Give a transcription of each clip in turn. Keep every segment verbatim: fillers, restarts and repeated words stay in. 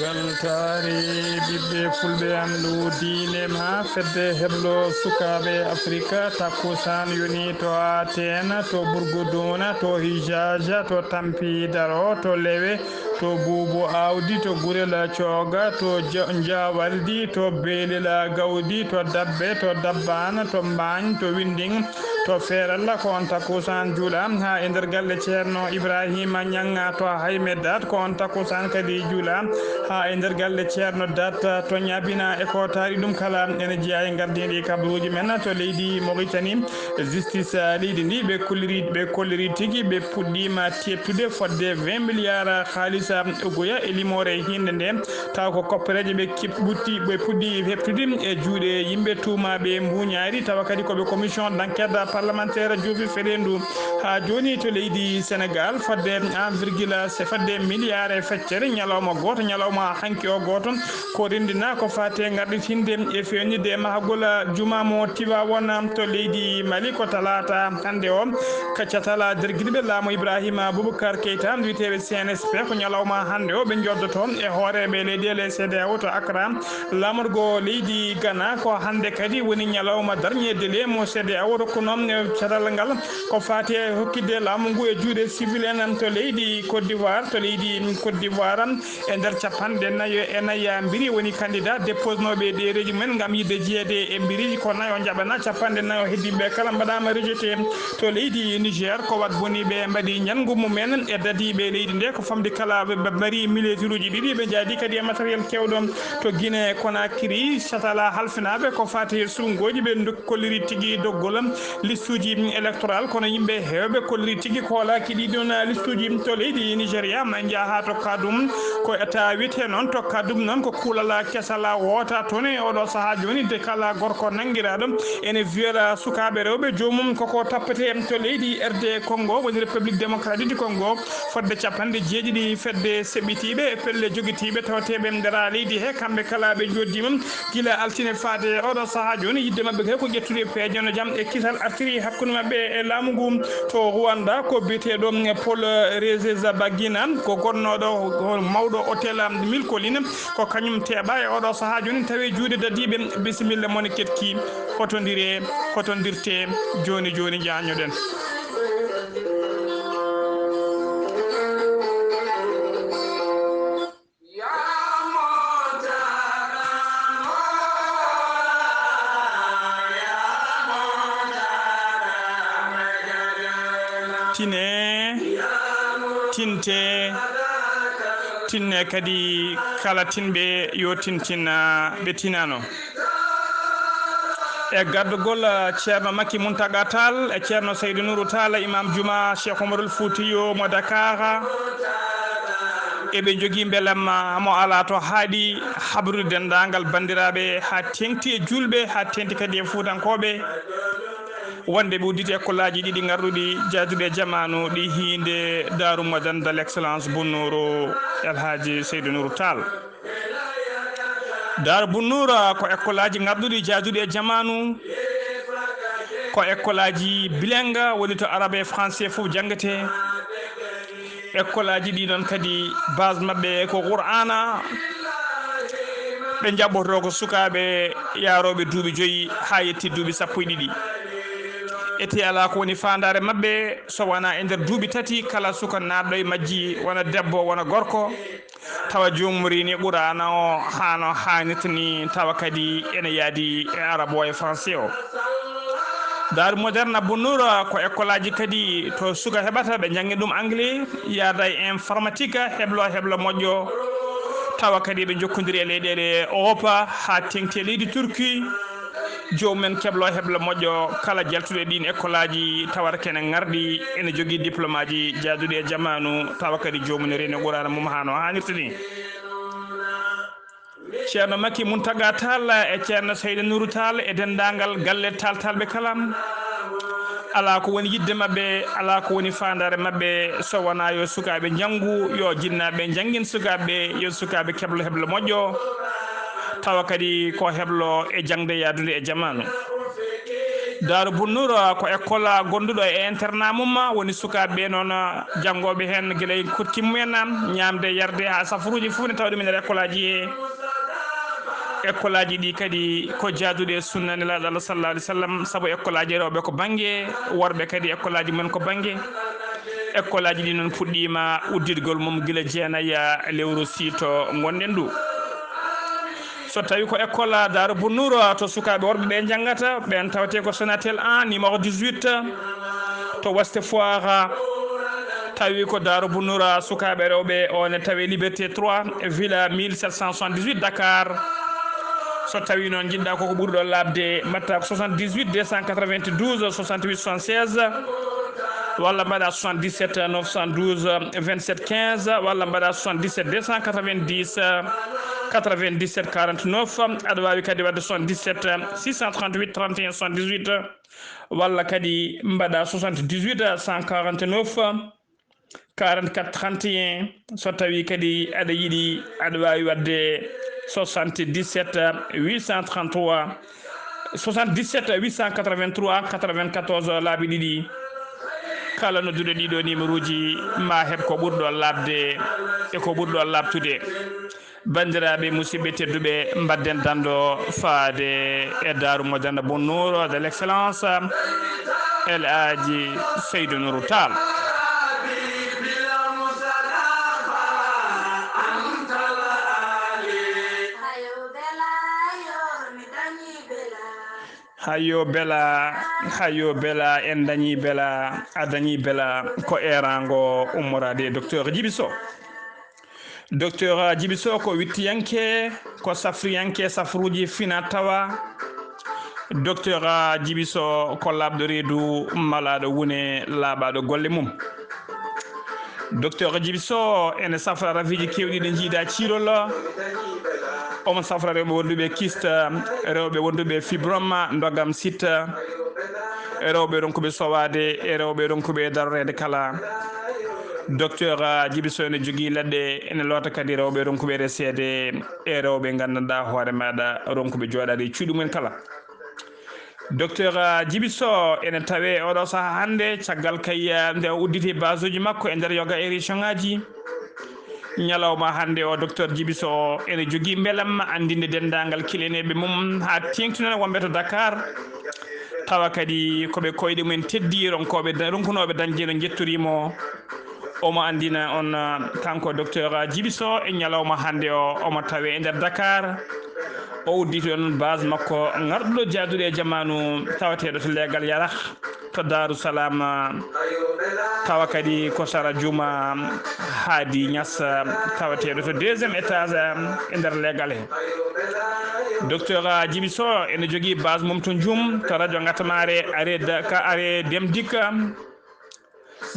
Weltaare ɓiɓɓe fulɓe, anndu diine ma fedde heblo sukaaɓe Afrika. Takkusaan yoni to Aten, to Burguduna, to Hijaja, to Tampi Daro, to Lewe, to Buubu Awdi, to Gurel Cooga, to Ja-, Jawaldi, to Beelel Gawdi, to Dabbe, to Dabbaan, to Mbaañ, to Winding, to Feeralla, ko on takkusaan juula haa e nder galle Ceerno Ibrahima Ñaŋ to Haymedat, ko on takkusaan kadi juula haa e nder galle Ceerno Dat to Ñaabina. E ko taari ɗum kala ene jeyaa e ngardiiɗi kabaruuji men to leydi Mauritanie. Justice, ah, leydi ndi ɓe kolliri, ɓe kolliri tigi, ɓe puɗɗiima teettude fodde vingt milliards haalis, ah, ugoya e limoore hiinde nde. Taw ko koppereeje ɓe kip-, ɓutti, ɓe puɗɗi heɓtude e juuɗe yimɓe tuumaaɓe mbuuñaari, tawa kadi ko ɓe commission d'enquête parlementaire joofi fedeendu. Haa jooni to leydi Sénégal, fodde un virgule, se fodde milliard e feccere, ñalawma gooto, ñalawma hanki o gooto, ko renndina ko faati e ngarɗitinde e feewnitde e mahagol juma mo Tivaouane to leydi Mali, ko talaata hannde o. Ka catal dergirɓe laamu Ibrahima Boubacar Keita, wiyeteeɓe C N S P, ko ñalawma hannde o ɓe njoddoto e hooreeɓe leyɗeele C E D E A O to Accra. Laamorgo leydi Ghana, ko hannde kadi woni ñalawma darñe délai mo C E D E A O rokkuno, eh, catal ngal, ko faati e hokkitde laamu ngu e juuɗe civil en to leydi Côte d'Ivoire, to leydi Côte d'Ivoire. E nder capanɗe nayo e nayo mbiri woni candidat déposnooɓe ɗereeji mumen ngam yiɗde jeyeede e mbiri, ko nayo njaɓana, capanɗe nayo heddiiɓe kala mbaɗaama rejeté. To leydi Niger, ko wat boni ɓe mbaɗi ñalngu mumen e dadiiɓe leydi nde, ko famɗi kala ɓe, ɓe mbari milliarduuji ɗiɗi, ɓe njaadi kadi e matériel keewɗo. To Guinée Conakry, satala halfinaaɓe ko faati e suɓngooji, ɓe ndok-, kolliri tigi doggol listuuji électoral, kono yimɓe heewɓe kolliri tigi ko hoolaaki ɗii ɗoon listuuji. To leydi Nigeria, ma en njaha to Kadum, ko etta wiyetee noon, to Kadum noon ko kuulal kesal wootaa toon e oɗo sahaa jooni, de kala gorko nanngiraaɗo ene viyola sukaaɓe rewɓe joomum, koko tappetee. To leydi R D Congo, woni République Démocratique du Congo, fodde capanɗe jeeɗiɗi fedde seɓɓitiiɓe e pelle jogitiiɓe tawateeɓe e nder leydi he, kamɓe kala ɓe njoddiima gila altine faade oɗo sahaa jooni. Yiɗde maɓɓe kadi ko ƴettude peeje no jam e kisal artiri hakkunde maɓɓe e laamu ngu. To Rwanda, ko biyeteeɗo Paul Rusesabagina, ko gonnooɗo mawɗo hôtel Mille Collines, ko kañum teeɓa e oɗo sahaa jooni, tawi juuɗe dadiiɓe. Bisimilla mon keɗki, hotondire, hotondirte jooni jooni, njañoɗen. Tine, tinte, tinne kadi kala tinɓe yo tintin, ah, ɓe tinano. E gardugol, ah, Ceerno Makki Muntaga Tall e Ceerno Seydou Nourou Tall, Imam Juma Cheikh Omarul Foutiyou mo Dakar, eɓe njogii mbelamma mo alaa to haaɗi, habrude denndaangal banndiraaɓe, haa teeŋti e juulɓe, haa teeŋti kadi e fuutankooɓe, wonde ɓe udditi ekkolaaji ɗiɗi ngarɗuɗi jaaduɗi e jamaanu ɗi hiinde Daaru Moderne de l'Excellence Bunnuuru El Hadji Seydou Nourou Tall. Daaru Bunnuura ko ekkolaaji ngarɗuɗi jaaduɗi e jamaanu, ko ekkolaaji bilingue, woni to arabe e français fof janngetee. Ekkolaaji ɗi noon kadi base maɓɓe ko Qur'aana. Ɓe njaɓɓotoo ko sukaaɓe yaarooɓe duuɓi joyi haa yetti duuɓi sappo e ɗiɗi. Ete alaa ko woni faandaare maɓɓe so wonaa e nder duuɓi tati kala suka naatɗo e majji, wona debbo, wona gorko, tawa joomum reeni Qur'aana o haa no haanirta ni, tawa kadi ene yaadi e arabo e français o. Daaru Moderne Bunnuura ko ekkolaaji kadi to suka heɓata, ɓe njanngi ɗum anglais, yaada e informatique, heblo heblo moƴƴo, tawa kadi ɓe njokkondiri e leyɗeele Europe haa teeŋti e leydi Turki. Joomum en keblo heblo moƴƴo kala jaltuɗo e ɗiin ekkolaaji, tawata kene ngarɗi ene jogii diplôme aji jaaduɗi e jamaanu, tawa kadi joomum ne reeni Qur'aana mum haa no haanirta ni. Ceerno Makki Muntaga Tall e Ceerno Seyda Nuuru Tall e denndaangal galle Tall Tallɓe kala, alaa ko woni yiɗde maɓɓe, alaa ko woni faandaare maɓɓe, so wonaa yo sukaaɓe njanngu, yo jinnaaɓe njanngin sukaaɓe, yo sukaaɓe keblo heblo moƴƴo, tawa kadi ko heblo e jaŋde yaadude e jamaanu. Daaru Bunnura ko école gonduɗo e internat mum, woni sukaaɓe ɓe noon janngooɓe heen gila e kurti mumen, ñaamde, yarde haa safaruuji fof ne tawa ɗum e nder école aji he. École aji ɗi kadi ko jaaduɗe e sunna Nelaaɗo Allah sallallahu alaihi wasallam, sabu école aji rewɓe ko bannge, worɓe kadi école aji mumen ko bannge. École aji ɗi noon puɗɗiima udditgol mum gila jeenaya lewru siito ngonɗen ndu. So tawi ko école Daaru Bunnura to sukaaɓe worɓe ɓe njanngata, ɓeen tawete ko Sonatel un, numéro dix-huit, to Ouest Foire. Tawi ko Daaru Bunnura sukaaɓe rewɓe, o ne tawe Liberté trois, villa mille sept cent soixante-dix-huit, Dakar. So tawi noon njiɗɗa koko ɓuri ɗo laaɓde, mbaɗta ko soixante-dix-huit deux cent quatre-vingt-douze soixante-huit soixante-seize, walla mbaɗa soixante-dix-sept neuf cent douze vingt-sept quinze, walla mbaɗa soixante-dix-sept deux cent quatre-vingt-dix quatre-vingt-dix-sept quarante-neuf. Aɗa waawi kadi waɗde soixante-dix-sept six cent trente-huit trente et un soixante-dix-huit, walla kadi mbaɗa soixante-dix-huit cent quarante-neuf quarante-quatre trente et un. So tawi kadi aɗa yiɗi, aɗa waawi waɗde soixante-dix-sept huit cent trente-trois, soixante-dix-sept huit cent quatre-vingt-trois quatre-vingt-quatorze, laabi ɗiɗi. Kala nodduɗo ɗiɗo numéroji ma heɓ ko ɓurɗo laaɓde e ko ɓurɗo laaɓtude. Banndiraaɓe, musidɓe tedduɓe, mbadden danndo faade e Daaru Modana Bonnour de l'excellence El Hadji Seydou Nourou Tall. Hayo bela, hayo bela, en dañi bela, a dañi bela, ko erango ummoraade e docteur Djiby Sow. Docteur Djiby Sow ko wittiyanke, ko safriyanke safruuji fina tawa. Docteur Djiby Sow ko laaɓɗo reedu, malaaɗo wune, laaɓaaɗo golle mum. Docteur Djiby Sow ene safra rafiiji keewɗi ɗi njiida ciirol. Omo safra rewɓe wonduɓe kyste, rewɓe wonduɓe fibrome, ndogam site, e rewɓe ronkuɓe sowaade, e rewɓe ronkuɓe daroreede kala. Docteur Djiby Sow ene jogii leɗɗe, ene loota kadi rewɓe ronkuɓe reseede, e rewɓe nganndanɗaa hoore maaɗa ronkuɓe jooɗaade e cuuɗi mumen kala. Docteur Djiby Sow ene tawe oɗo saha hannde, caggal kay, eh, nde o udditi basuji makko e nder yoga e région ngaji. Ñalawma hannde o, docteur Djiby Sow ene jogii mbelamma anndinde denndaangal kileneeɓe mum haa teeŋti noon wonɓe to Dakar. Tawa kadi ko ɓe koyɗe mumen teddi, ronkooɓe da-, ronkunooɓe dañde no njettoriimo. Omo anndina on, uh, kanko docteur Djiby Sow e ñalawma hannde o, omo tawe e nder Dakar. O udditi on base makko ŋarɗuɗo jaaduɗo e jamaanu, tawateeɗo to leegal Yarakh, to Daaru Salaam, uh, tawa kadi ko sara juuma Haadi Ñas, uh, tawateeɗo to deuxième étage, uh, e nder leegal he. Docteur, uh, Djiby Sow ene jogii base mum to Njum, to radio Ngatamare, arrêt da-, ka arrêt Dem Dikk.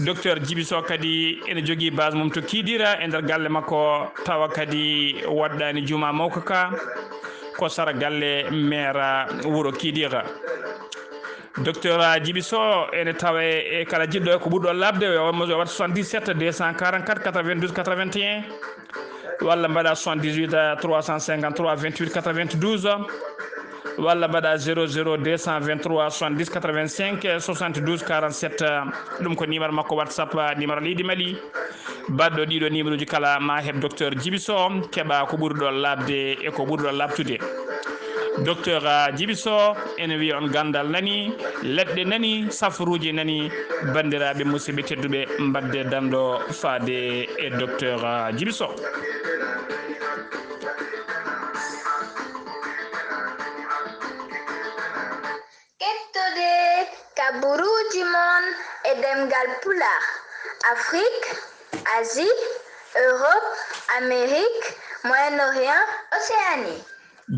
Docteur Djiby Sow kadi ene jogii base mum to Kidira e nder galle makko, tawa kadi waɗɗaani juma mawka ka, ko sara galle maire wuro Kidira. Docteur Djiby Sow ene tawe e kala jiɗɗo ko ɓurɗo labde, o waɗa soixante-dix-sept deux cent quarante-quatre quatre-vingt-douze quatre-vingt-un, walla mbaɗa soixante-dix-huit trois cent cinquante-trois vingt-huit quatre-vingt-douze, walla mbaɗa zéro zéro deux cent vingt-trois soixante-dix quatre-vingt-cinq soixante-douze quarante-sept. Ɗum ko numéro makko WhatsApp, numéro leydi Mali. Baɗɗo ɗiɗo numéroji kala ma heɓ docteur Djiby Sow, keɓa ko ɓuri ɗo labde e ko ɓuri ɗo labtude. Docteur, ah, Djiby Sow ene wiya on gandal nani, leɗɗe nani, safaruji nani. Bandiraɓe musidɓe tedduɓe, mbadde dando faade e docteur, ah, Djiby Sow. Kettode kaburuuji mon e ɗemngal Pulaar, Afrik, Asie, Europe, Amérique, Moyen-Orient, Océanie.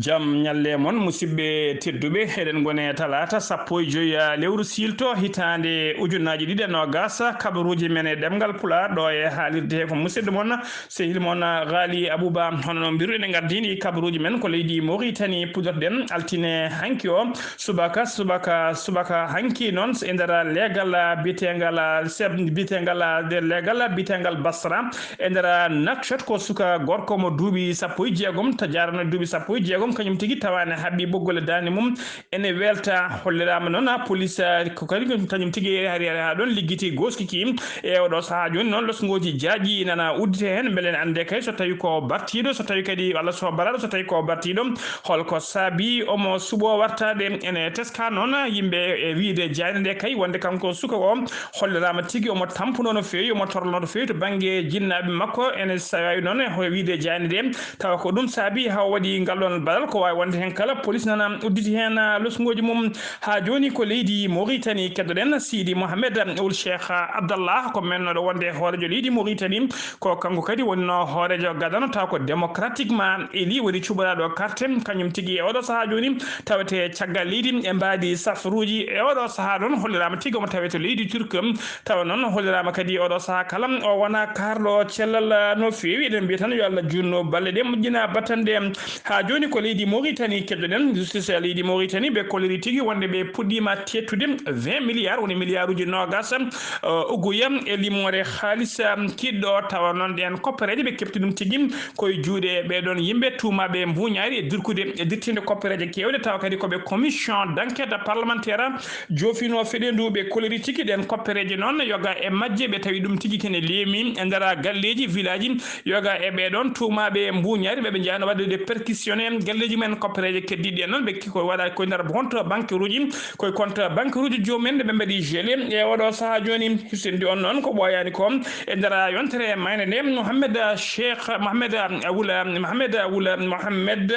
Jam ñalle mon, musidɓe tedduɓe, eɗen ngone talaata sappo e joy lewru siilto, hitaande ujunnaaji ɗiɗi e noogas, kabaruuji men e ɗemngal Pulaar, ɗo e haalirde he ko musidɗo mon, sehil mon, Ghali Abouba. Hono no mbiruɗen, en ngardini kabaruuji men ko leydi Mauritanie, puɗɗorɗen altine hanki o, subaka, subaka, subaka hanki noon, e nder leegal bitengal, seb-, bitengal, nder leegal bitengal Basra, e nder Nouakchott, ko suka gorko mo duuɓi sappo e jeegom, to jarano duuɓi sappo e jeegom. Gom kañum tigi tawaani haɓɓi ɓoggol e daande mum, ene welta. Holliraama noon haa police, ah, ko kadi ko kañum tigi yehi hari, hari haa ɗoon liggiti goskiki. E oɗo sahaa jooni noon, losngooji jaaƴi nana uddite heen, mbele en annde kay so tawi ko bartiiɗo, so tawi kadi walla so baraɗo, so tawi ko bartiiɗo, holko saabi omo suɓo wartaade. Ene teska noon yimɓe e wiyde jaaynde nde kay, wonde kanko suka o holliraama tigi omo tampunoo no feewi, omo torlonoo no feewi to bannge jinnaaɓe makko. Ene saawi noon e wiyde jaaynde nde, tawa ko ɗum saabi haa o waɗi ngal ɗoon baɗal. Ko waawi wonde heen kala, police nana udditi heen, ah, losngooji mum. Haa jooni ko leydi Mauritanie keddoɗen Sidi Mohamed Ould Cheikh Abdallah, ko mennooɗo wonde hooreejo leydi Mauritanie. Ko kanko kadi wonnoo hooreejo gadano, tawa ko démocratiquement élu, woni cuɓoraaɗo carte, kañum tigi e oɗo sahaa jooni tawete caggal leydi e mbaadi safruuji. E oɗo sahaa noon holliraama tigi omo tawete leydi Turque, tawa noon holliraama kadi oɗo sahaa kala o wona kaarɗo cellal no feewi. Eɗen mbiya tan yo Allah juutnu balɗe ɗe, moƴƴina battane ɗe. Haa jooni ko leydi Mauritanie keddoɗen, justice e leydi Mauritanie ɓe kolliri tigi wonde ɓe puɗɗiima teettude vingt milliards, woni milliarduuji noogas, uh, uguya e limoore haalis, um, kiɗɗo, tawa noon ɗeen koppereeje ɓe keɓti ɗum tigi ko e juuɗe ɓee ɗoon yimɓe tuumaaɓe mbuuñaari e dirkude e dirtinde koppereeje keewɗe, tawa kadi ko ɓe commission d'enquête parlementaire joofinoo feɗeendu. Ɓe kolliri tigi ɗeen koppereeje noon, yoga e majje ɓe tawi ɗum tigi kene leemi e nder galleeji, village, yoga e ɓee ɗoon tuumaaɓe mbuuñaari ɓe ɓe njahno waɗde perquisition e galleeji mumen, koppereeje keddiiɗe ɗe noon ɓe ko waɗa koye nder compte bancaire uji, koye compte bancaire uji joomum en ɓe mbaɗi gelé. E oɗo sahaa jooni, hisinde on noon ko ɓooyaani ko e nder yontere maayde nde, Mohamed Cheikh, Mohamed Wula, Mohamed Wula, Mohamed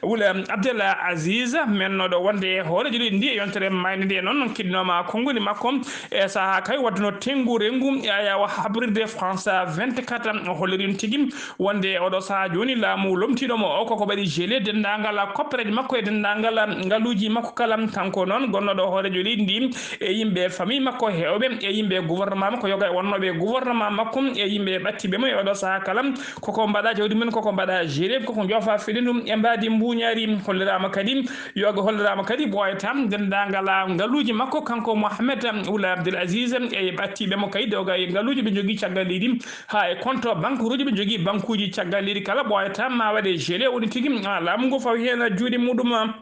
Wula Abdel Aziz, mennooɗo wonde hooreejo leydi ndi e yontere maayde nde noon, kiɗnooma konnguɗi makko e sahaa kay waɗduno tenngu renngu e ayawa habrirde France vingt-quatre. O holliri ɗum tigi wonde oɗo sahaa jooni laamu lomtiiɗo mo o koko waɗi gelé denndaangal koppereeje makko e denndaangal ngaluuji makko kala. Kanko noon gonnooɗo hooreejo leydi ndi e yimɓe famille makko heewɓe e yimɓe gouvernement makko, yoga e wonnooɓe gouvernement makko e yimɓe ɓattiiɓe mo e oɗo sahaa kala, koko mbaɗa jawdi mum, koko mbaɗa gelé, koko njoofa feɗeendu e mbaadi mbuuñaari. Holliraama kadi, yoga holliraama kadi ɓooyata denndaangal ngaluuji makko, kanko Mohamed Wula Abdel Aziz e ɓattiiɓe mo kay, yoga e ngaluuji ɓe njogii caggal leydi, haa e compte bancaire uji ɓe njogii, bankuuji caggal leydi kala ɓooyata ma waɗe gelé. Woni tigi, ah, laamu ngu fawi heen juuɗe muɗum.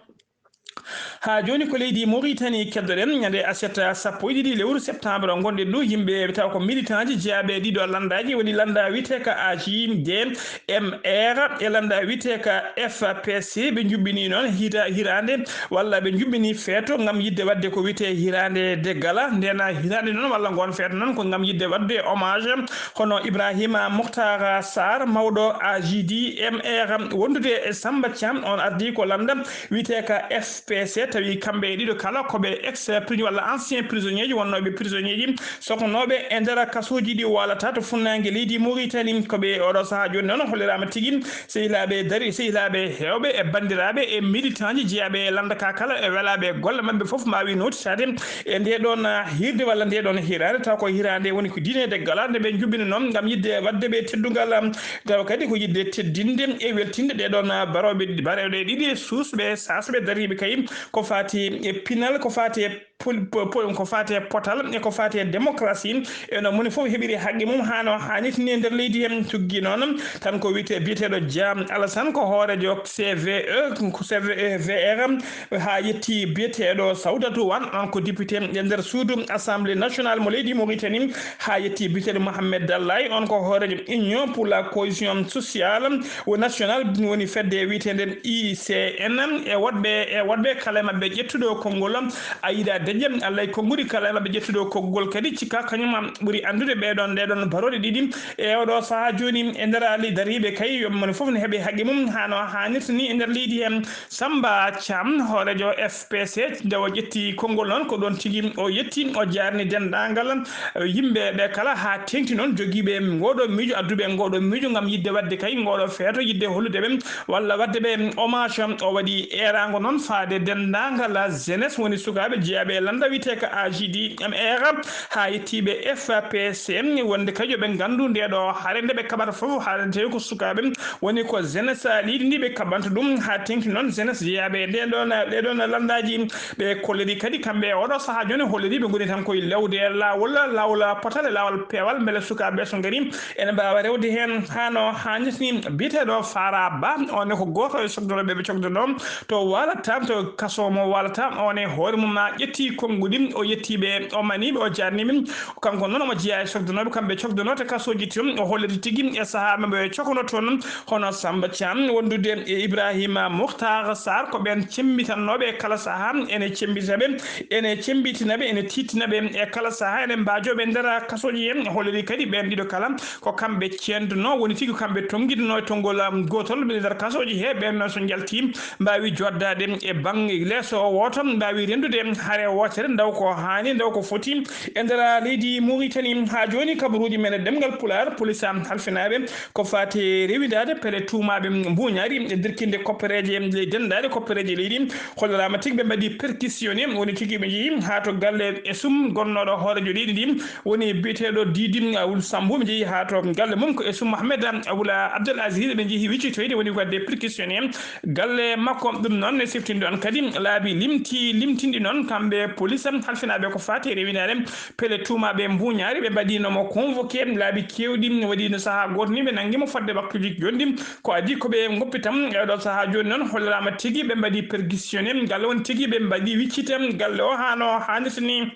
Haa jooni ko leydi Mauritanie keddoɗen, ñande aset sappo e ɗiɗi lewru septembre ngonɗen ɗo, yimɓe tawa ko militant ji jeyaaɓe e ɗiɗo lanndaaji, woni lannda wiyetee ka A J D M R e lannda wiyetee ka F P C, ɓe njuɓɓini noon hita-, hiraande walla ɓe njuɓɓini feeto ngam yiɗde waɗde ko wiyetee hiraande de gala. Ndeen hiraande noon walla ngoon feeto noon ko ngam yiɗde waɗde hommage hono Ibrahima Mouhtar Sarr, mawɗo A J D M R, wondude e Samba Thiam, on ardii ko lannda wiyetee ka F P C, tawi kamɓe e ɗiɗo kala ko ɓe ex-prisonnier walla ancien prisonnier ji, wonnooɓe prisonnier ji soknooɓe e nder kasooji ɗi waalata to funnaange leydi Mauritanie. Ko ɓe oɗo sahaa jooni noon holliraama tigi sehilaaɓe dari-, sehilaaɓe heewɓe e banndiraaɓe e militant ji jeyaaɓe e lannda ka kala e welaaɓe e golle maɓɓe fof mbaawi nootitaade e nde ɗoon, ah, hirde walla nde ɗoon hiraande, taw ko hiraande woni ko diine de gala nde ɓe njuɓɓini noon ngam yiɗde waɗde ɓe teddungal, ah, tawa kadi ko yiɗde teddinde e weltinde ɗe ɗoon, ah, barooɓe, barooɓe ɗiɗi suusɓe, saasɓe dariiɓe kay ko faati e pinal, ko faati e pol-, po-, po-, ko faati e potal e ko faati e démocratie. Eno moni fof heɓiri haqqe mum haa no haanirta ni e nder leydi heen. Tuggi noon tan ko wiyte-, biyeteeɗo Dia Alassane, ko hooreejo C V E, ko C V E V R, haa yetti biyeteeɗo Sawdatu Wan, on ko député e nder suudu Assemblée nationale mo leydi Mauritanie, haa yetti biyeteeɗo Mohamed Dallay, on ko hooreejo Union pour la cohésion sociale au national, woni fedde wiyeteende I C N, e woɗɓe, e woɗɓe kala e maɓɓe ƴettuɗo konngol Aida Deƴƴe, Allah e konnguɗi kala e maɓɓe ƴettuɗo konngol kadi cikka kañum ɓuri anndude ɓee ɗoon, ɗee ɗoon barooɗe ɗiɗi e oɗo sahaa jooni e nder ali dariiɓe kay, yo moni fof ne heɓe haqqe mum haa no haanirta ni e nder leydi heen. Samba Thiam, hooreejo F P C, nde o ƴetti konngol noon, ko ɗoon tigi o yetti, o jaarni denndaangal, eh, yimɓe ɓe kala, haa teeŋti noon jogiiɓe ngooɗo miijo, adduɓe ngooɗo miijo ngam yiɗde waɗde kay ngooɗo feeto, yiɗde hollude ɓe walla waɗde ɓe hommage. O waɗi eeraango noon faade denndaangal jeunesse, woni sukaaɓe jeyaaɓe e lannda wiyetee ko A G D M R, haa yettiiɓe F P C, wonde kadi yo ɓe nganndu ndee ɗoo hare nde ɓe kaɓata fof, hare nde ko sukaaɓe, woni ko jeunesse leydi ndi ɓe kaɓanta ɗum, haa teŋti noon jeunesse jeyaaɓe e ɗee ɗoon, ɗee ɗoon lanndaaji. Ɓe kolliri kadi kamɓe e oɗo sahaa jooni, holliri ɓe ngoni tan koye lewde e laawol, laawol potal e laawol peewal, mbele sukaaɓe so ngari ene mbaawa rewde heen haa no haanirta ni. Biyeteeɗo Fara Ba, on ne ko gooto e sokdorooɓe ɓe cokdanoo to waalata, to kaso mo waalata, on e hoore mum a ƴetti konnguɗi, o yettii ɓe, o manii ɓe, o jaarnii ɓe. Kanko noon omo jeyaa e sokdanooɓe kamɓe cokdanoo to kasooji toon, o holliti tigi e sahaa ɓe ɓe cokono toon, hono Samba Thiam wondude e Ibrahima Mouhtar Sarr, ko ɓeen cemmbitannooɓe e kala sahaa, ene cemmbita ɓe, ene cembitina ɓe, ene tiiɗtina ɓe e kala sahaa, ene mbaajoo ɓe e nder kasooji heen. Holliri kadi ɓeen ɗiɗo kala ko kamɓe ceendunoo, woni tigi kamɓe tonngiduno e tonngol, um, gootol e nder kasooji he. Ɓeen noon so njaltii, mbaawi joddaade e bannge leeso o wooto, mbaawi renndude hare wootere, ndaw ko haani, ndaw ko foti e nder leydi Mauritanie. Haa jooni, kabaruuji men e ɗemngal Pulaar, police am halfinaaɓe ko faati e rewindaade pele tuumaaɓe mbuuñaari e dirkinde koppereeje, e denndaade koppereeje leydi. Holliraama tigi ɓe mbaɗi perquisitionné, woni tigi ɓe njehi haa to galle e sum gonnooɗo hooreejo leydi ndi, woni biyeteeɗo Didi Awul Sambu. Ɓe njehi haa to galle mum ko e sum Mohamed Awul Abdel Aziz, ɓe njehi wiccitoyde, woni waɗde perquisitionné galle makko. Ɗum noon ne siftinde on kadi laabi limti, limtinɗi noon kamɓe police am halfinaaɓe ko faati e rewindaade pele tuumaaɓe mbuuñaari. Ɓe mbaɗiino mo convoqué laabi keewɗi, waɗiino sahaa gooto ni ɓe nanngi mo fodde waktuuji jonɗi. Ko adii ko ɓe ngoppi tan e ɗo sahaa jooni noon, holliraama tigi ɓe mbaɗi perquisitionné galle on tigi, ɓe mbaɗi wiccite galle o haa no haanirta ni.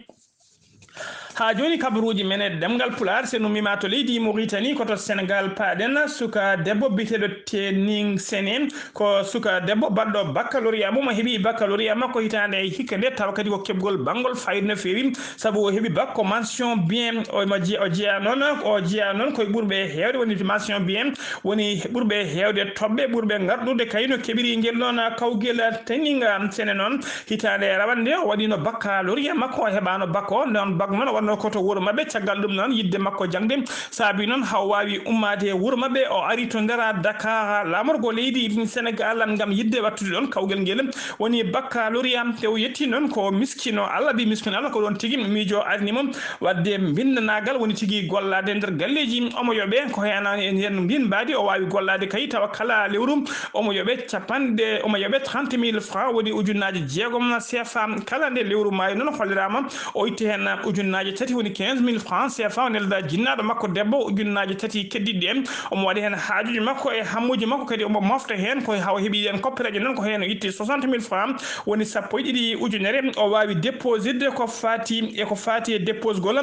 Haa jooni, kabaruuji men e ɗemngal Pulaar, so en ummiima to leydi Mauritanie, ko to Senegal paaɗen. Suka debbo biyeteeɗo Tening Sene, ko suka debbo baɗɗo baccalauréat mum, o heɓi baccalauréat makko hitaande e hikka nde, tawa kadi ko keɓgol banngol faayiida no feewi, sabu o heɓi bac ko mention bien. O ma je-, o jeyaa noon, o jeyaa noon koye ɓurɓe heewde, woni mention bien, woni ɓurɓe heewde toɓɓe, ɓurɓe ngarɗude kayno keɓiri ngel noon kawgel Tening Sene noon. Hitaande e rawande nde, o waɗiino baccalauréat makko, o heɓaano bac o. Noon bac noon, o waɗnoo ko to wuro maɓɓe. Caggal ɗum noon, yiɗde makko jaŋde saabi noon haa o waawi ummaade e wuro maɓɓe, o ari to nder Dakar, laamorgo leydi Senegal, ngam yiɗde waɗtude ɗoon kawgel ngel woni baccalauréat. Nde o yetti noon, ko miskino Allah, ɓii miskino Allah, ko ɗoon tigi miijo arni mo waɗde binndanaagal, woni tigi gollaade nder galleeji. Omo yoɓee ko heen e nder ndiin mbaadi, o waawi gollaade kay tawa kala lewru omo yoɓee capanɗe, omo yoɓee trente mille francs, woni ujunnaaje jeegom C F A kala nde lewru. Maayi noon, holliraama o itti heen ujunnaaje tati, woni quinze mille francs C F A, o nelda jinnaaɗo makko debbo ujunnaaje tati keddiiɗi ɗi en. Omo waɗi heen haajuuji makko e hammuuji makko, kadi omo mofta heen ko haa o heɓi ɗeen koppereeje noon, ko heen o itti soixante mille francs, woni sappo e ɗiɗi ujunere. O waawi déposirde ko faati e, ko faati e déposgol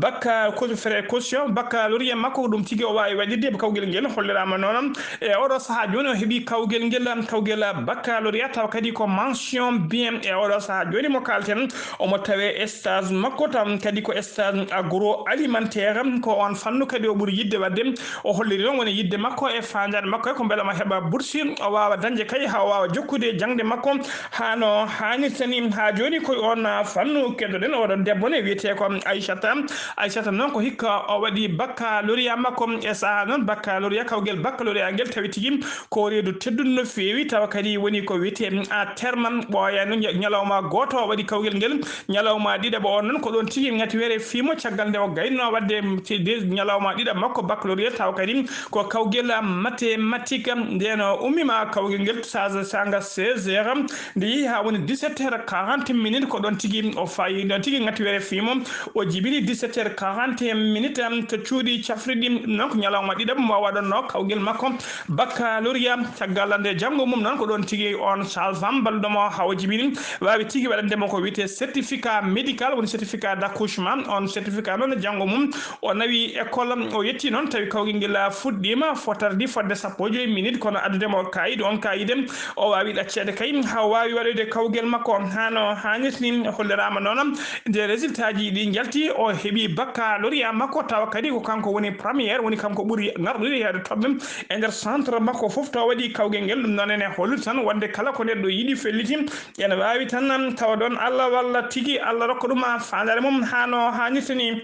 bac, ko frais caution baccalauréat makko, ko ɗum tigi o waawi waɗirde. Kawgel ngel holliraama noon e oɗo sahaa jooni, o heɓi kawgel ngel, kawgel baccalauréat, tawa kadi ko mention bien. E oɗo sahaa jooni mo kaalten, omo tawee stage makko tan kadi ko stage agroalimentaire, ko oon fannu kadi o ɓuri yiɗde waɗde. O holliri noon woni yiɗde makko e faandaare makko e ko mbela omo heɓa bourse, o waawa dañde kay haa o waawa jokkude jaŋde makko haa no haanirta ni. Haa jooni koye oon fannu keddoɗen oɗon debbo ne wiyetee ko Aissata. Aissata noon ko hikka o waɗi baccalauréat makko. E sahaa noon baccalauréat, kawgel baccalauréat ngel tawi tigi ko reedu teddundu no feewi, tawa kadi woni ko wiyetee à terme, ɓooyaani ña-, ñalawma gooto o waɗi kawgel ngel. Ñalawma ɗiɗaɓo on noon ko ɗoon tigi ngati were fiimo, caggal nde o gaynoo waɗde, mm, ci-, de-, ñalawma ɗiɗaɓo makko baccalauréat, tawa kadi ko kawgel mathématique. Ndeen o ummiima kawgel ngel saaga saaga seize heures, nde yehi haa woni dix-sept heures quarante minutes, ko ɗoon tigi o fayi, ɗoon tigi ngati were fiimo, o jibini dix-sept heures quarante et un minutes, am, to cuuɗi cafrirɗi. Ɗum noon ko ñalawma ɗiɗaɓo mo waɗannoo kawgel makko baccalauréat. Caggal nde janngo mum noon, ko ɗoon tigi oon sage-femme balluɗo mo haa o jibini, waawi tigi waɗande mo ko wiyetee certificat médical, woni certificat d'accouchement. Oon certificat noon, janngo mum o nawi école, o yetti noon, tawi kawgel ngel fuɗɗiima, fo tardi fodde sappo e joy minute, kono addude mo kaayit, oon kaayit o waawi ɗacceede kay, haa o waawi waɗoyde kawgel makko haa no haanirta ni. Holliraama noon, nde résultat ji ɗi njalti, o heɓi baccalauréat makko, tawa kadi ko kanko woni première, woni kanko ɓuri ngarɗude heewde toɓɓe e nder centre makko fof, tawa waɗi kawgel ngel. Ɗum noon ene holliri tan wonde kala ko neɗɗo yiɗi felliti, ene waawi tan tawa ɗoon Allah walla tigi Allah rokka ɗum faandaare mum haa no haanirta ni.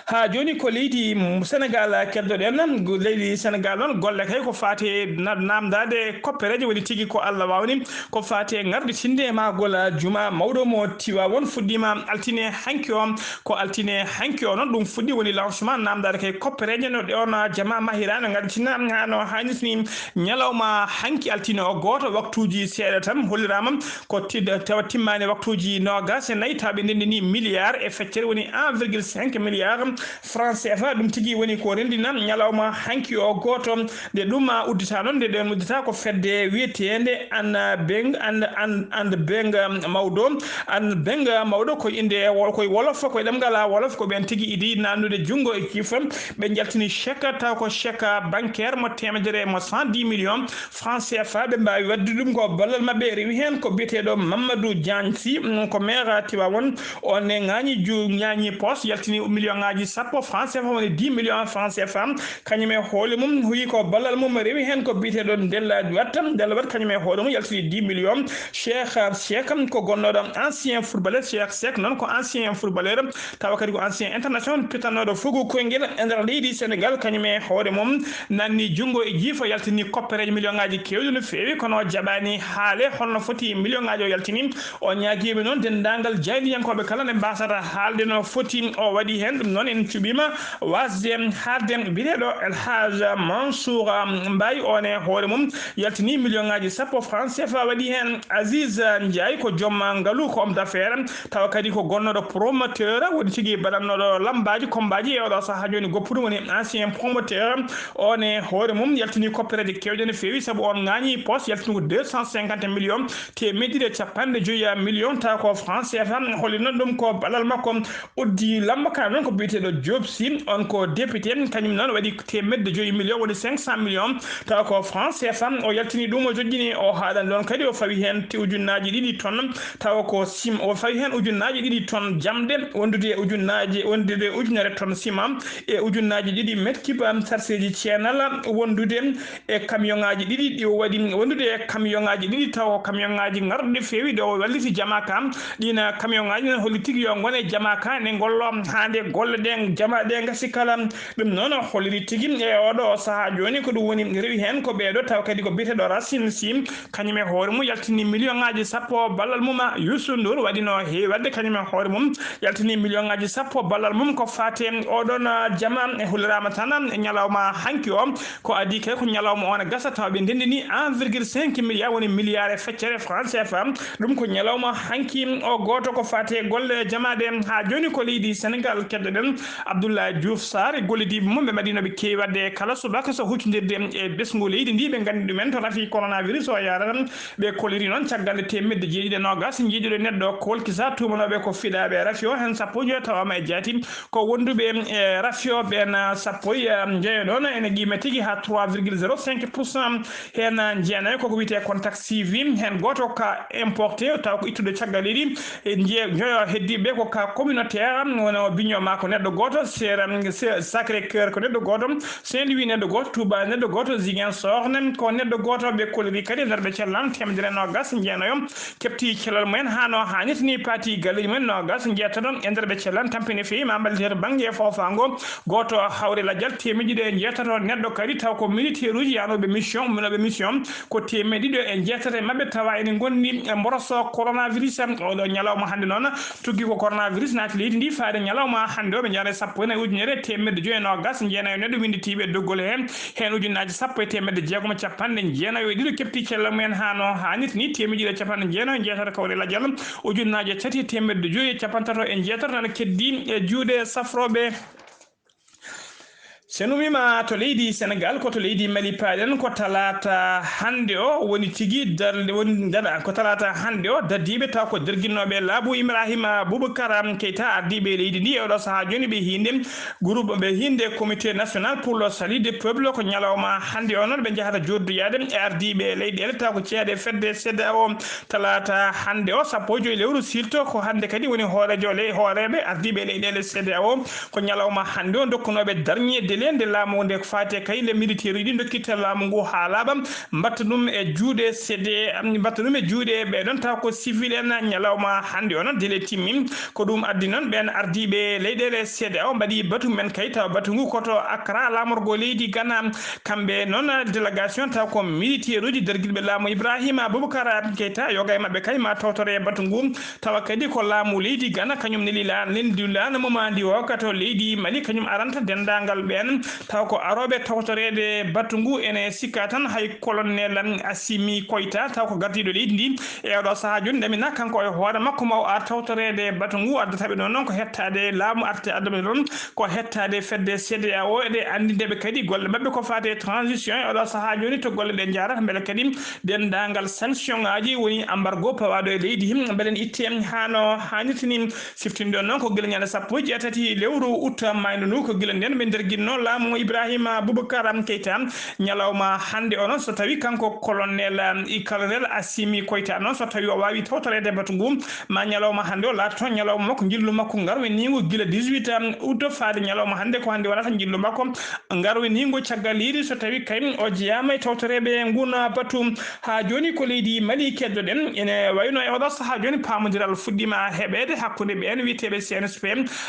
Haa jooni ko leydi Senegaal keddoɗen. Leydi Senegaal noon, golle kay ko faati e namdaade koppereeje, woni tigi ko Allah waawni, ko faati e ŋarditinde maagol juma mawɗo mo Tiwaawoon fuɗɗiima altine hanki o. Ko altine hanki o noon ɗum fuɗɗi, woni lancement namdaade kay koppereeje no ɗe on jama mahiraano ngartina haa no haanirta ni. Ñalawma hanki altine o gooto, waktuuji seeɗa tan holliraama ko tid-, tawa timmaani waktuuji noogaas e nayi, tawa ɓe ndenndini milliard e feccere, woni un virgule cinq milliard francs C F A. Ɗum tigi woni ko renndina ñalawma hanki o gooto. Nde ɗum uddita noon, nde ɗen uddita ko fedde wiyeteende An Beng, An, An, An Beng Mawɗo. An Beng Mawɗo ko innde wo-, koye wolof, koye ɗemngal wolof, ko ɓeen tigi idi nannude junngo e ciifa. Ɓe njaltini chèque, taw ko chèque bancaire mo teemedere mo cent dix millions francs C F A. Ɓe mbaawi waɗde ɗum ko ballal maɓɓe, rewi heen ko biyeteeɗo Mamadou Diagne Sy, mm, ko maire Tivaouane. On ne ŋaañi ju-, ŋaañi poos, yaltini million ŋaaji sappo francs C F A, woni dix millions francs C F A. Kañum e hoore mum, huyi ko ballal mum, rewi heen ko biyeteeɗo Ndella Wade. Ndella Wade kañum e hoore mum yaltini dix millions. Cheikh, Cheikh ko gonnooɗo ancien footballeur, Cheikh Seck noon ko ancien footballeur, tawa kadi ko ancien international, pitanooɗo fugu koyngel e nder leydi Senegal, kañum e hoore mum nanni junngo e jiifa, yaltini koppereeje million ŋaaji keewɗi no feewi, kono jaɓaani haale holno foti million ŋaaji o yaltini. O ñaagiima noon denndaangal jaayndiyankooɓe kala ne mbaasata haalde no foti o waɗi heen. Ɗum noon en cuɓiima waasde haalde biyeteeɗo El Hadj Mansour Mbaye, on e hoore mum yaltini million ŋaaji sappo francs C F A, waɗi heen. Aziz Ndiaye ko joom ngalu, ko homme d'affaires, tawa kadi ko gonnooɗo promoteur, woni tigi baɗannooɗo lammbaaji, kommbaaji e oɗo sahaa jooni goppuɗo, woni ancien promoteur. On e hoore mum yaltini koppereeje keewɗe no feewi, sabu on ŋaañi poos yaltini ko deux cent cinquante millions, teemeɗɗe ɗiɗi e capanɗe joyi millions, tawa ko francs C F A. Holli noon ɗum ko ballal makko. Uddi lamba ka noon ko biyeteeɗo Diop Sy, on ko député, kañum noon waɗi teemeɗɗe joyi million, woni cinq cent millions, tawa ko francs C F A. O yaltini ɗum, o joƴƴini, o haaɗani ɗoon kadi, o fawi heen te ujunnaaji ɗiɗi tonnes, tawa ko sim-, o fawi heen ujunnaaji ɗiɗi tonnes jamɗe, wondude e ujunnaaji, wondude e ujunere tonnes ciment, e ujunnaaji ɗiɗi mètre cube sarseeji ceenal, wondude e camion ŋaaji ɗiɗi ɗi o waɗi, wondude e camion ŋaaji ɗiɗi, taw ko camion ŋaaji ngarɗuɗi feewi ɗo walliti jama ka. Ɗiin camion ŋaaji noon holli tigi yo ngon e jama ka, ne ngollo haa nde golle ɗe jama ɗe ngasi kala. Ɗum noon holliri tigi e oɗo sahaa jooni ko ɗum woni rewi heen ko ɓeeɗo, taw kadi ko biyeteeɗo Racine Sy, kañum e hoore mum yaltini million ŋaaji sappo ballal mum. Youssou Ndour waɗino heewi waɗde, kañum e hoore mum yaltini million ŋaaji sappo ballal mum ko faati e oɗon jama. E holliraama tan e ñalawma hanki o, ko adii kay ko ñalawma o ne gasa, tawa ɓe ndenndini un virgule cinq milliard, woni milliard e feccere francs C F A. Ɗum ko ñalawma hanki o gooto ko faati e golle jamaaɗe. Haa jooni ko leydi Senegal keddoɗen Abdoulaye Diouf Sarr e gollidiiɓe mum, ɓe mbaɗino ɓe keewi waɗde kala subaka so huccondirde e ɓesngu leydi ndi. Ɓe nganndi ɗumen to rafi coronavirus o yaarata. Ɓe kolliri noon caggal nde teemedde jeeɗiɗi e noogaas njiiduɗo neɗɗo kolkisa, tuumanooɓe ko fiɗaaɓe rafi o, heen sappo e joyo tawaama e jaati ko wonduɓe e rafi o. Ɓeen sappo e joyo noon ene qiime tigi haa trois virgule zéro cinq pour cent. Heen jeenayo koko wiyetee contact suivi, heen gooto ko cas importé, taw ko ittude caggal leydi. E nje-, joyo heddiiɓe ko cas communautaire, woni o biño maa ko neɗɗo gooto, Sera-, Se-, Sacré Cœur ko neɗɗo gooto, Saint-Louis neɗɗo gooto, Touba neɗɗo gooto, Ziguinchor ne ko neɗɗo gooto. Ɓe kolliri kadi e nder ɓe cellal teemedere e noogaas e jeenayo keɓti cellal mumen haa no haanirta ni, paati galleeji mumen noogaas e jeetato e nder ɓe cellal tampini feewi ma mballiteeto bannge e foofaango. Gooto hawri lajal teemedde ɗiɗi e jeetato neɗɗo kadi, taw ko militaire uji yaanooɓe mission, umminooɓe mission, ko teemedde ɗiɗi e jeetato e maɓɓe tawa ene ngondi e mboroso coronavirus. Oɗo ñalawma hannde noon tuggi ko coronavirus naati leydi ndi faade ñalawma hannde o, ɓe njaare sappo e nayi ujunere teemedde joyi e noogaas e jeenayo neɗɗo winnditiiɓe doggol heen. Heen ujunnaaji sappo e teemedde jeegom e capanɗe jeenayo e ɗiɗo keɓti cellal mumen haa no haanirta ni, teemedde ɗiɗi e capanɗe jeenayo e jeetato kawre lajal, ujunnaaji tati e teemedde joyi e capanɗe tato e jeetato nana keddi e juuɗe safrooɓe. So en umiima to leydi Senegal, ko to leydi Mali paaɗen, ko talaata hannde o woni tigi darnde, woni, ngaɗa, ko talaata hannde o dardiiɓe taw ko derginnooɓe laabu Ibrahima Boubacar Keita, ardiiɓe leydi ndi e oɗo sahaa jooni ɓe hiinde groupe ɓe hiinde Comité National pour le Salut du Peuple, ko ñalawma hannde o noon ɓe njahata jooɗoyaade e ardiiɓe leyɗeele taw ko ceeɗe fedde CEDEAO. Talaata hannde o, sappo e joyi lewru silto, ko hannde kadi woni hooreejo ley-, hooreeɓe ardiiɓe leyɗeele CEDEAO, ko ñalawma hannde o dokkunooɓe darñe lende laamu nde ko faati e kay le militaire uji ɗi dokkitta laamu ngu haa laaɓa, mbatta ɗum e juuɗe C D, mbatta ɗum e juuɗe ɓe ɗon taw ko civil en. Ñalawma hannde o noon dele timmi, ko ɗum addi noon ɓeen ardiiɓe leyɗeele C D A O mbaɗi batu men kay taw batu ngu koto Accra laamorgo leydi Ghana. Kamɓe noon délégation taw ko militaire uji dargilɓe laamu Ibrahima Boubacar Keita, yoga e maɓɓe kay ma tawtore batu ngu. Tawa kadi ko laamu leydi Ghana, kañum neli la-, neli laana mo mandi o ka to leydi Mali, kañum aranta denndaangal ɓeen. Tawa ko arooɓe tawtoreede batu ngu, ene sikka tan hay colonel Assimi Koita, tawa ko gardiiɗo leydi ndi e oɗo sahaa jooni, ndemina kanko e hoore makko ma o ar tawtoreede batu ngu. Addata ɓe ɗon noon ko hettaade laamu, arte adduɓe ɗon ko hettaade fedde C D A O, eɗe anndinde ɓe kadi golle maɓɓe ko faati e transition e oɗo sahaa jooni to golle ɗe njaarata, mbele kadi denndaangal sanction ŋaaji woni embargo pawaaɗo e leydi, mbele ne itte haa no haanirta ni. Siftinde ɗon noon ko gila ñande sappo e jeetati lewru août maayno ndu, ko gila nden ɓe nderginno laamu Ibrahima Boubacar Keita. Ñalawma hannde o noon, so tawi kanko colonel, um, i colonel Assimi Koita noon, so tawi o waawi tawtoreede batu ngu, ma ñalawma hannde o laatoto ñalawma makko, njillu makko ngarweniingu gila dix-huit août faade ñalawma hannde, ko hannde wonata njillu makko ngarweniingu. Caggal leydi, so tawi kay o jeyaama e tawtoreeɓe ngun batu haa jooni ko leydi Mali keddoɗen, ene wayno e oɗo sahaa jooni paamondiral fuɗɗiima heɓeede hakkunde ɓeen wiyeteeɓe C N S P,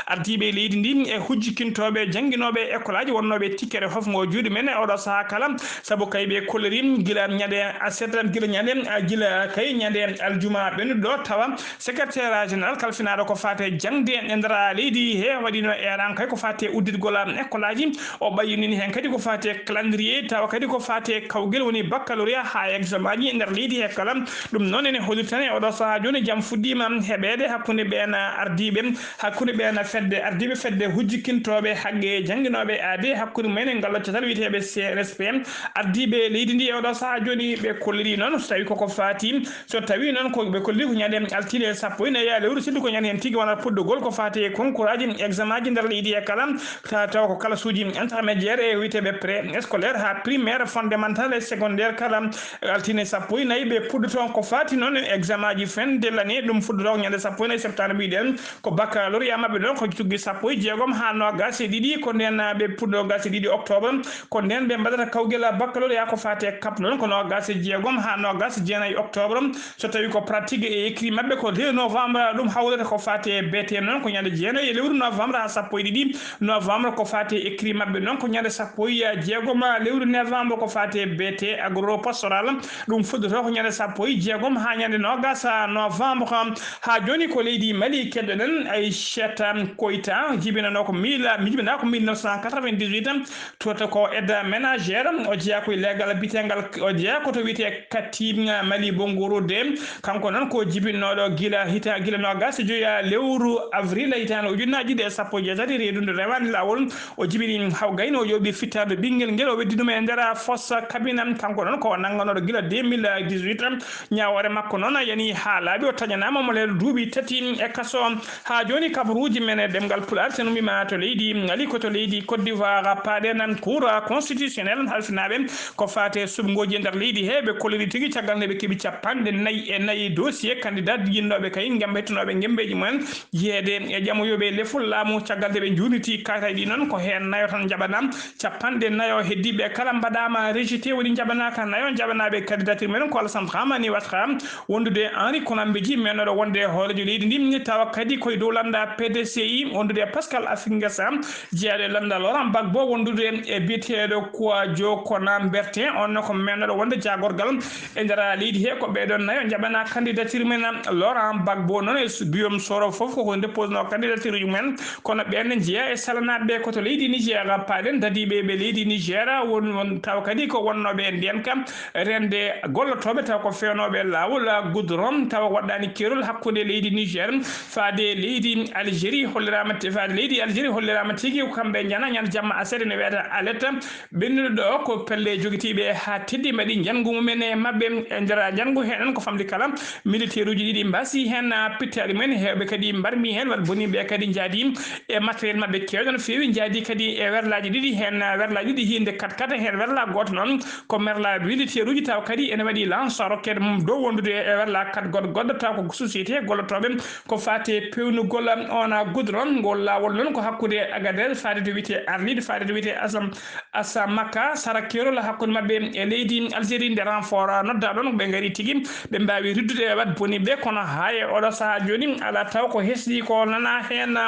ardiiɓe leydi ndi e hujjikintooɓe jannginooɓe école aji wonnooɓe tikkere hofngo juuɗe men e oɗo sahaa kala, sabu kay ɓe kolliri gila ñande aset, gila ñande, gila kay ñande aljuma ɓennuɗo, tawa secrétaire général kalfinaaɗo ko faate jaŋde e nder leydi he waɗino eran kay ko faate uddirgol école aji. O ɓayyinini heen kadi ko faate calendrier, tawa kadi ko faate kawgel woni baccalauréat haa examen aji e nder leydi he kala. Ɗum noon ene hollitani e oɗo sahaa jooni jam fuɗɗiima heɓeede hakkunde ɓeen ardiiɓe, hakkunde ɓeen fedde, ardiiɓe fedde hujjikintooɓe haqqe jannginooɓe aade, hakkunde mumen e ngal loccatal wiyeteeɓe C N S P. Ardiiɓe leydi ndi e oɗo sahaa jooni ɓe kolliri noon, so tawi koko faati, so tawi noon ko ɓe kolliri ko ñande altine sappo e nayi lewru siɗɗo, ko ñande heen tigi wonata puɗɗogol ko faati e concours aji, examen aji nder leydi e kala, ta-, tawa ko classe uji intermédiaire e wiyeteeɓe préscolaire haa primaire, fondamental e secondaire kala. Altine sappo e nayi ɓe puɗɗoto ko faati noon e examen aji fin de l'année, ɗum fuɗɗoto ko ñande sappo e nayi septembre mbiɗen. Ko baccalauréat maɓɓe ɗon ko tuggi sappo e jeegom haa noogaas e ɗiɗi, ko nden ɓe puɗɗo noogaas e ɗiɗi octobre, ko nden ɓe mbaɗata kawgel baccalauréat ko faate kap noon ko noogaas e jeegom haa noogaas e jeenayi octobre. So tawi ko pratique et écrit maɓɓe ko deux novembre, ɗum hawrata ko faate B T M noon ko ñande jeenayi e lewru novembre haa sappo e ɗiɗi novembre, ko faate écrit maɓɓe noon ko ñande sappo e jeegom lewru novembre, ko faate B T agro-pastoral. Ɗum fuɗɗoto ko ñande sappo e jeegom haa ñande noogaas novembre. Haa jooni ko leydi Mali keddoɗen. Aissata Koita jibinanoo ko mille, mi jibinaa ko mille neuf cent quatre-vingt-dix-huit, to, to ko aide ménagère. O jeyaa ko e leegal bitengal, o jeyaa ko to wiyetee Katim Mali Bongoro de. Kanko noon ko jibinnooɗo gila hita-, gila noogaas e joya lewru avril hitaande ujunnaaji ɗiɗi e sappo e jeetati, reedunde rewaani laawol. O jibini haw gayno, o ƴooɓi fittaandu ɓinngel ngel, o weddi ɗum e nder fossa kabina. Kanko noon ko nannganooɗo gila deux mille dix-huit. Ñaawoore makko noon yani haa laaɓi, o taƴanaama mo leeɗo duuɓi tati e kaso. Haa jooni kabaruuji men e ɗemngal Pulaar, so en ummiima to leydi Mali, ko to leydi Côte d'Ivoire, paaɗen Cour constitutionnelle halfinaaɓe ko faate suɓngooji e nder leydi he, ɓe kolliri tigi caggal nde ɓe keɓi capanɗe nayi e nayi dossier candidat jinnooɓe kay ngem hettunooɓe ngemmbeeji mumen. Jeyeede e ƴamoyooɓe lefol laamu, caggal nde ɓe njuurniti kaayitaaji ɗi noon, ko heen nayo tan njaɓanaa. Capanɗe nayo heddiiɓe kala mbaɗaama rejeté, woni njaɓanaaka nayo. Njaɓanaaɓe candidature men ko Alassane Dramane Ouattara, wondude Henri Konan Bédié, mennooɗo wonde hooreejo leydi ndi, tawa kadi koye dow lannda P D C I, wondude Pascal Affi N'Guessan, jeyaaɗo e lannda Laurent Gbagbo, wondude e biyeteeɗo Kouadio Konan Bertin, on ko mennooɗo wonde jaagorgal e nder leydi he. Ko ɓee ɗoon nayo njaɓanaa candidature men. Laurent Gbagbo noon e Guillaume Soro fof koko déposnoo candidature uji mumen, kono ɓeen ne njeyaa e salanaaɓe ɓe ko to leydi Niger paaɗen, dadiiɓe ɓe leydi Niger, won, won tawa kadi ko wonnooɓe e ndeen kam rende gollotooɓe, tawa ko feewnooɓe laawol goudron, tawa waɗɗaani keerol hakkunde leydi Niger faade leydi Algérie. Holliraama ti-, faade leydi Algérie holliraama tigi ko kamɓe njana ñande jamma aset ene wiyata alerte. Ɓennuɗo ɗo ko pelle jogitiiɓe haa teddi mbaɗi njanngu mumen e maɓɓe. E nder njanngu heen ko famɗi kala, militeeruuji ɗiɗi mbasi heen, ah, pittaali mumen, heewɓe kadi mbarmi heen, waɗ boniiɓe kadi njaadi e matériel maɓɓe keewɗo no feewi, njaadi kadi e werlaaji ɗiɗi heen, ah, werlaaji ɗiɗi hiinde kat kat, heen werla gooto noon ko merla militeeruuji, tawa kadi ene waɗi lance roquette mum dow wondude e werla kat goɗɗo goɗɗo, tawa ko société gollotooɓe ko faate peewnugol on goudron. Ngol laawol noon ko hakkunde Agadez faade to wiyetee Niɗi faade to wiyetee Asam Asa Makka, sara keerol hakkunde maɓɓe e leydi Algérie, nde renfort noddaa ɗoon, ɓe ngari tigi, ɓe mbaawi riddude e waɗ boni ɓe, kono haa e oɗo sahaa jooni, alaa taw ko hesɗi ko nana heen.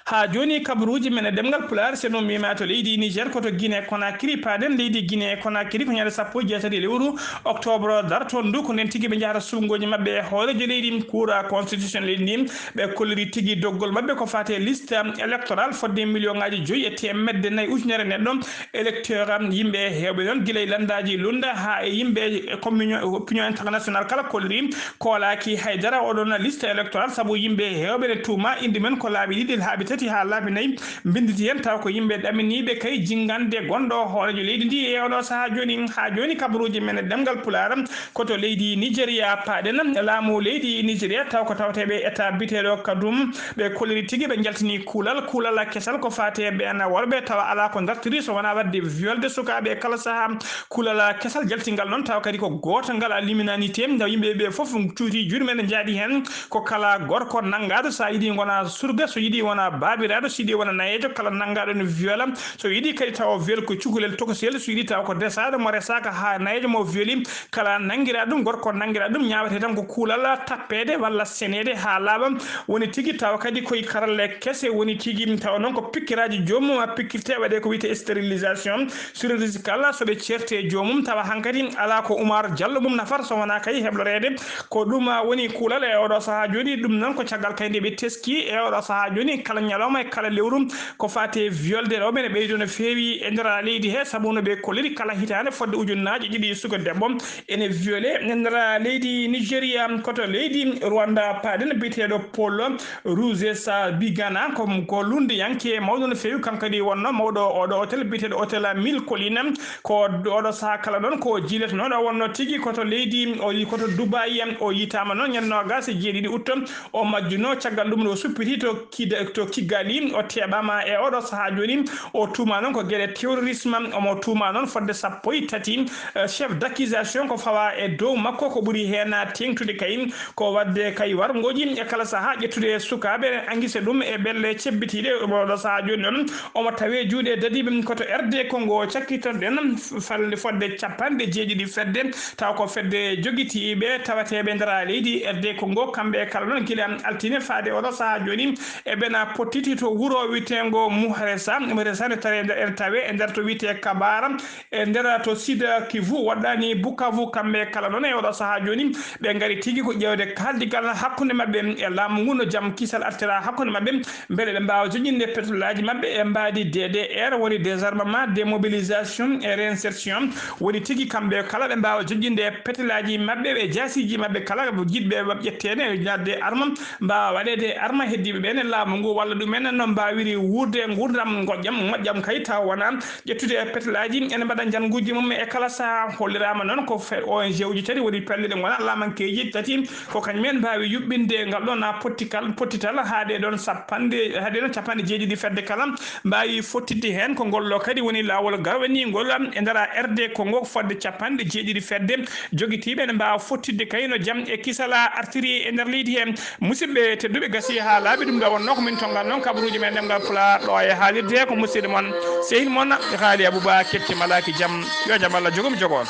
Haa jooni, kabaruuji men e ɗemngal Pulaar, so no mbiima to leydi Niger, ko to Guinée Conakry paaɗen. Leydi Guinée Conakry ko ñande sappo e jeetati lewru octobre darto ndu, ko ndeen tigi ɓe njahata suɓngooji maɓɓe e hooreejo leydi, Cour constitutionnelle leydi ndi. Ɓe kolliri tigi doggol maɓɓe ko faati e liste électorale fodde million ŋaaji joyi e teemedde nayi ujunere neɗɗo, électeur, yimɓe heewɓe noon, gila e lanndaaji lunda haa e yimɓe e communion, opinion international kala kolliri. Koolaaki haydara oɗon liste électorale, sabu yimɓe heewɓe ne tuuma innde men ko laabi ɗiɗi, laabi tati haa laabi nayi mbinnditi heen, taw ko yimɓe ɗaminiiɓe kay jinngande gonɗo hooreejo leydi ndi e oɗo sahaa jooni. Haa jooni, kabaruuji men e ɗemngal Pulaar ko to leydi Nigeria paaɗen. Laamu leydi Nigeria, taw ko tawteeɓe état biteeɗo Kadum, ɓe kolliri tigi ɓe njaltini kuulal, kuulal kesal ko faati e ɓeen worɓe, tawa alaa ko ndartiri so wonaa waɗde violde sukaaɓe e kala sahaa. Kuulal kesal jaltingal noon, tawa kadi ko gootal ngal a liminaani teem, nde yimɓe ɓe fof cuuti juuɗe men, njaaɗi heen. Ko kala gorko nanngaaɗo, so a yiɗi ngona surga, so yiɗi wona baabiraaɗo, so yiɗi wona nayeejo, kala nanngaaɗo ne viola. So yiɗi kadi tawa viol ko cukalel tokosel, so yiɗi tawa ko desaaɗo mo resaaka haa nayeejo mo violi, kala nanngiraa ɗum, gorko nanngiraa ɗum, ñaawete tan ko kuulal tappeede walla seneede haa laaɓa. Woni tigi tawa kadi koye karalle kese woni tigi, tawa noon ko pikkiraaji joomum a pikkirte, waɗe ko wiyetee stérilisation chirurgicale, so ɓe ceerte joomum, tawa hankadi alaa ko Umar Jallo mum nafata so wonaa kay hebloreede. Ko ɗum woni kuulal e oɗo sahaa jooni. Ɗum noon ko caggal kay nde ɓe teski e oɗo sahaa jooni, kala ñalawma e kala lewru ko faati e violde rewɓe ne ɓeydo no feewi e nder leydi he, sabu no ɓe kolliri kala hitaande fodde ujunnaaji ɗiɗi suka debbo ene viole e nder leydi Nigeria. Ko to leydi Rwanda paaɗen, biyeteeɗo Paul Rusesabagina, ko, ko lunndiyanke mawɗo no feewi, kanko kadi wonno mawɗo oɗo hôtel biyeteeɗo Hôtel Mille Collines. Ko oɗo sahaa kala noon ko jiiletonooɗo, wonno tigi ko to leydi, o yi-, ko to Dubai, o yiytaama noon ñande noogaas e jeeɗiɗi août o majjuno. Caggal ɗum o suppiti to Kida-, to Kigali, o teeɓaama e oɗo sahaa jooni. O tuuma noon ko geɗe terrorisme, omo tuuma noon fodde sappo e tati, eh, chef d'accusation ko fawa e dow makko, ko ɓuri heen teeŋtude kay ko waɗde kay warngooji e kala sahaa, ƴettude sukaaɓe, angise ɗum e ɓelle cebbitiiɗe. Oɗo sahaa jooni noon omo tawee juuɗe dadiiɓe. Ko to R D Congo cakkitorɗen, falnde fodde capanɗe jeeɗiɗi fedde, taw ko fedde jogitiiɓe tawateeɓe nder leydi R D Congo, kamɓe kala noon gila altine faade oɗo sahaa jooni, eɓena pottiti to wuro wiyeteengo Muharesa. Muharesa ne tawee nder, ene tawee e nder to wiyetee Kabara, e nder to Sud Kivu, waɗɗaani Bukavu, kamɓe kala noon e oɗo sahaa jooni, ɓe ngari tigi ko ƴeewde kaaldigal hakkunde maɓɓe e laamu ngu, no jam kisal artira hakkunde maɓɓe, mbele ɓe mbaawa joƴƴinde petolaaji maɓɓe e mbaadi D D R, woni désarmement, démobilisation et réinsertion. Woni tigi kamɓe kala ɓe mbaawa joƴƴinde petolaaji maɓɓe e jaasiiji maɓɓe kala, jiɗɓe ƴetteede naatde arma, mbaawa waɗeede arma. Heddiiɓe ɓe ne laamu ngu walla ɗumen no mbaawiri wuurde nguurndam ngoƴƴam, moƴƴam kay, taw wona ƴettude e petelaaji ene mbaɗa njannguuji mum e kala sahaa. Holliraama noon ko fe-, O N G uji tati woni pelle ɗe ngonaa laamankeeji tati, ko kañum en mbaawi yuɓɓinde ngal ɗoon pottikal, pottital haa ɗe ɗoon sappanɗe, haa ɗe ɗoon capanɗe jeeɗiɗi fedde kala mbaawi fottitde heen. Ko ngol ɗo kadi woni laawol garwaniingol e nder R D Congo, fodde capanɗe jeeɗiɗi fedde jogitiiɓe ene mbaawa fottitde kay no jam e kisal artiri e nder leydi he. Musidɓe tedduɓe, gasi haa laaɓi, ɗum ɗo wonnoo ko min tonngan noon kabaruuji men ɗemngal Pulaar ɗo e haalirde he, ko musidɗo mon, sehil mon, Haali Abuba Ketti Malaki Jam. Yo jam Allah jogo mi jogo on.